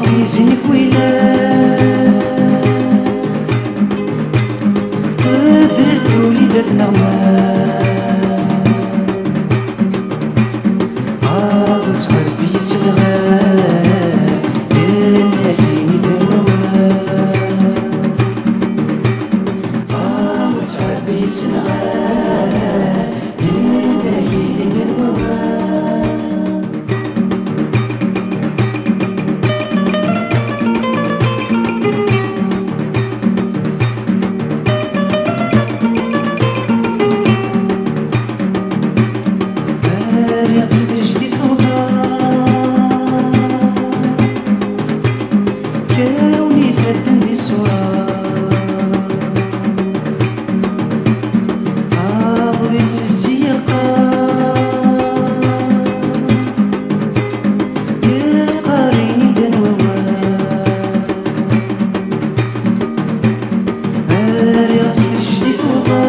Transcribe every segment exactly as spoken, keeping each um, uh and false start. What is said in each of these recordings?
Izinek wila, qedret tuli-d at neɣma. Aḍu ttɛebbi yessenɣal, yenna-k-in-id wawal. Aḍu ttɛebbi yessenɣal, yenna-k-in-id wawal. Rriɣ-tt d ajdid tuḍa, kkawen ifadden di ṣṣura. Aḍu yettezzi yeqqar, yeqqar-ini-d anwa awal. Rriɣ-tt d ajdid tuḍa,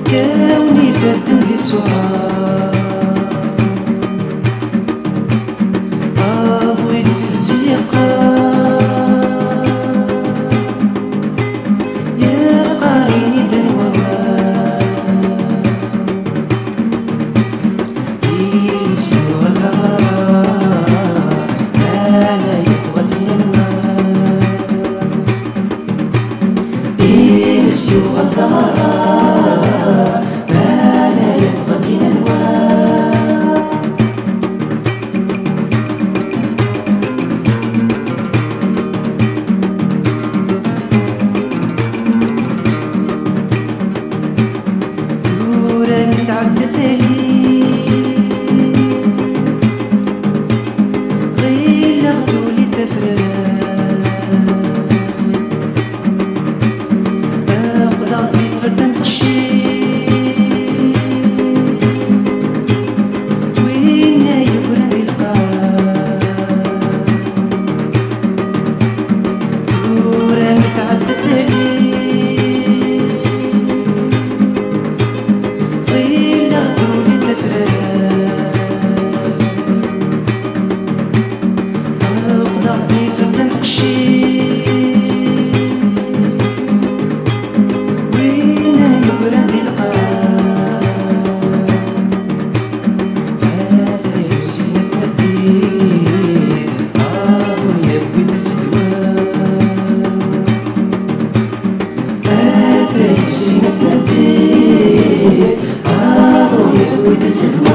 kkawen ifadden di ṣṣura. Aḍu yettezzi yeqqar, yeqqar-ini-d anwa awal. Iles yuɣal d aɣrab, ala yebɣa ad d-yini anwa. Iles yuɣal d aɣrab, ala yebɣa ad d-yini anwa. Tura mi tɛedda tali, ɣileɣ tuli-d tafrat. Aql-aɣ di tfert n qecci, winna yukren di lqaɛ. Tura mi tɛedda tali, ɣileɣ tuli-d tafrat. Aql-aɣ di tfert n qecci, winna yukren di lqaɛ. Atay usin at Naddit, aḍu yewwi-d s ddwa. Atay usin at Naddit, aḍu yewwi-d s ddwa.